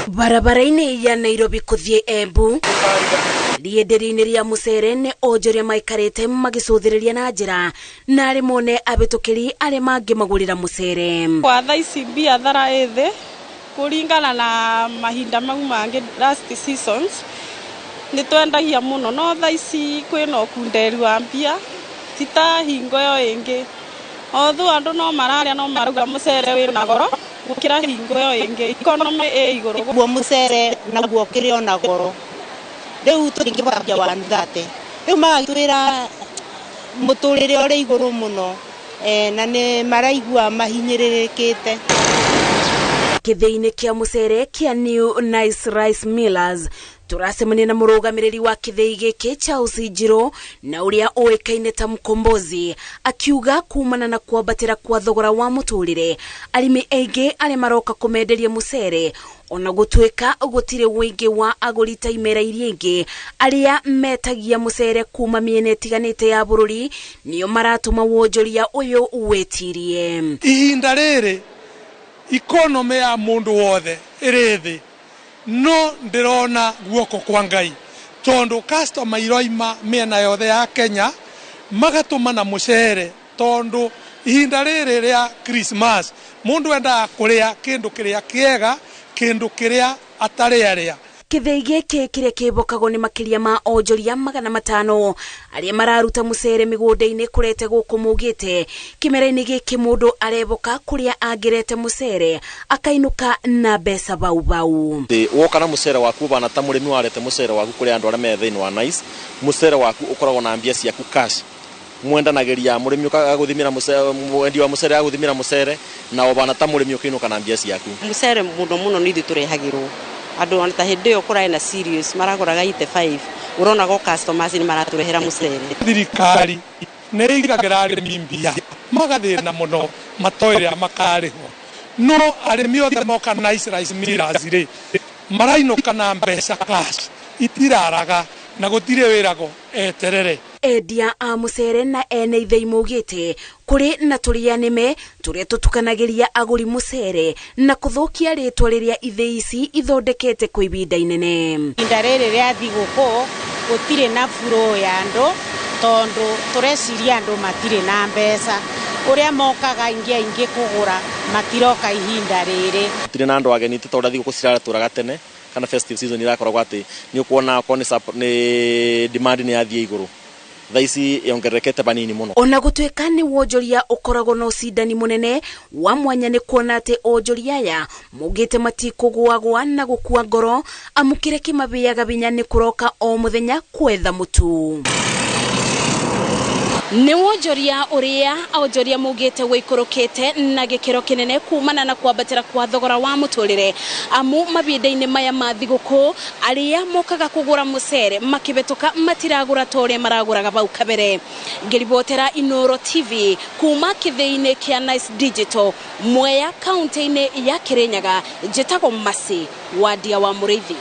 Barabara-inĩ ya Nairobi kũthiĩ Embu, rĩenderio-inĩ rĩa mũcere nĩ onjoria maikarĩte magĩcũthĩrĩria na njĩra na arĩ mone abĩtũkĩri arĩa mangĩmagũrĩra mũcere. Kwa thaa ici biathara ĩ thĩ kũringana na mahinda mau mangĩ, last seasons nĩ twendagia mũno, no thaa ici kwĩna ũkunderi wa mbia ti ta hingo ĩyo ĩngĩ. Although andũ no mararĩa, no marauga mũcere wĩna goro gũkĩra hingo ĩyo ĩngĩ, economy ĩ igũrũ. Guo mũcere naguo ũkĩrĩ ona goro, rĩu tũtingĩbota 130, rĩu magagĩtwĩra mũtũrĩre ũrĩ igũrũ mũno, na nĩ maraigua mahinyĩrĩrĩkĩte. Kĩthĩi-inĩ kĩa mũcere kĩa New Nice Rice Millers, tũracemania na mũrũgamĩrĩri wa kĩthĩi gĩkĩ Charles Njirũ, na ũrĩa ũĩkaine ta Mkombozi, akiuga kumana na kwambatĩra kwa thogora wa mũtũrĩre, arĩmi aingĩ arĩa maroka kũmenderia mũcere, ona gũtuĩka gũtirĩ ũingĩ wa agũri ta imera iria ingĩ, arĩa metagia mũcere kuma mĩena ĩtiganĩte ya bũrũri nĩo maratũma wonjoria ũyũ wĩtirie. Ihinda rĩrĩ economy ya mũndũ wothe ĩrĩ thĩ, no ndĩrona guoko kwa Ngai, tondũ customer iroima mĩena yothe ya Kenya magatũma na mũcere, tondũ ihinda rĩrĩ rĩa Christmas mũndũ endaga kũrĩa kĩndũ kĩrĩa kĩega, kĩndũ kĩrĩa atarĩarĩa. Kĩthĩi gĩkĩ kĩrĩa kĩbokagwo nĩ makĩria ma onjoria 500 arĩa mararuta mũcere mĩgũnda-inĩ kũrete gũkũ maugĩte kĩmera-inĩ gĩkĩ mũndũ areboka kũrĩa angĩrete mũcere akainũka na mbeca bau bau. Woka na mũcere waku bana ta mũrĩmi warete mũcere waku kũrĩ andũ arĩa me thĩinĩ wa Nice, mũcere waku ũkoragwo na mbia ciaku cash. Mwendanageria mũrĩmi agũthimĩra mũcere, mwendia wa mũcere agũthimĩra mũcere, na obana ta mũrĩmi ũkĩinũka na mbia ciaku. Mũcere mũno mũno nĩ ithuĩ tũrehagĩrwo andũ, ona ta hĩndĩ ĩyo kũrarĩ na serious maragũraga 85, ũrona go customers nĩ maratũrehera mũcere. Thirikari nĩ ĩigagĩra arĩmi mbia magathĩna mũno matoĩ rĩrĩa makarĩhwo, no arĩmi othe moka Nice Rice Millers rĩ marainũka na mbeca cash, itiraraga na gũtirĩ wĩrago eterere. Endia a mũcere na ene ithei maugĩte kũrĩ na tũrĩa nĩme tũrĩa tũtukanagĩria agũri mũcere na kũthũkia rĩtwa rĩrĩa ithei ici ithondekete kwa ihinda inene. Ihinda rĩrĩ rĩa thigũkũ gũtirĩ na flow ya andũ, tondũ tũreciria andũ matirĩ na mbeca, ũrĩa mokaga aingĩ aingĩ kũgũra matiroka ihinda rĩrĩ. Gũtirĩ na andũ ageni, ti ta ũrĩa thigũkũ ciratũraga tene kana festive season irakoragwo atĩ nĩ ũkuona okorwo nĩ demand nĩ yathiĩ igũrũ, thaa ici yongererekete banini mũno. Ona gũtuĩka nĩ wonjoria ũkoragwo na ũcindani mũnene wa mwanya, nĩ kuona atĩ onjoria aya maugĩte matikũgũagũa na gũkua ngoro, amu kĩrĩa kĩmabĩaga binya nĩ kũroka o mũthenya kwetha mũtu. Nĩ wonjoria ũrĩa onjoria maugĩte wĩikũrũkĩte na gĩkĩro kĩnene kumana na kwambatĩra kwa thogora wa mũtũrĩre, amu mahinda-inĩ maya ma thigũkũ arĩa mokaga kũgũra mũcere makĩhetũka matiragũra ta ũrĩa maragũraga bau kabere. Ngĩribotera Inooro TV kuma kĩthĩi-inĩ kĩa Nice Digital, Mwea, kaunti-inĩ ya Kirinyaga, njĩtagwo Mercy Wandia wa Mũrĩithi.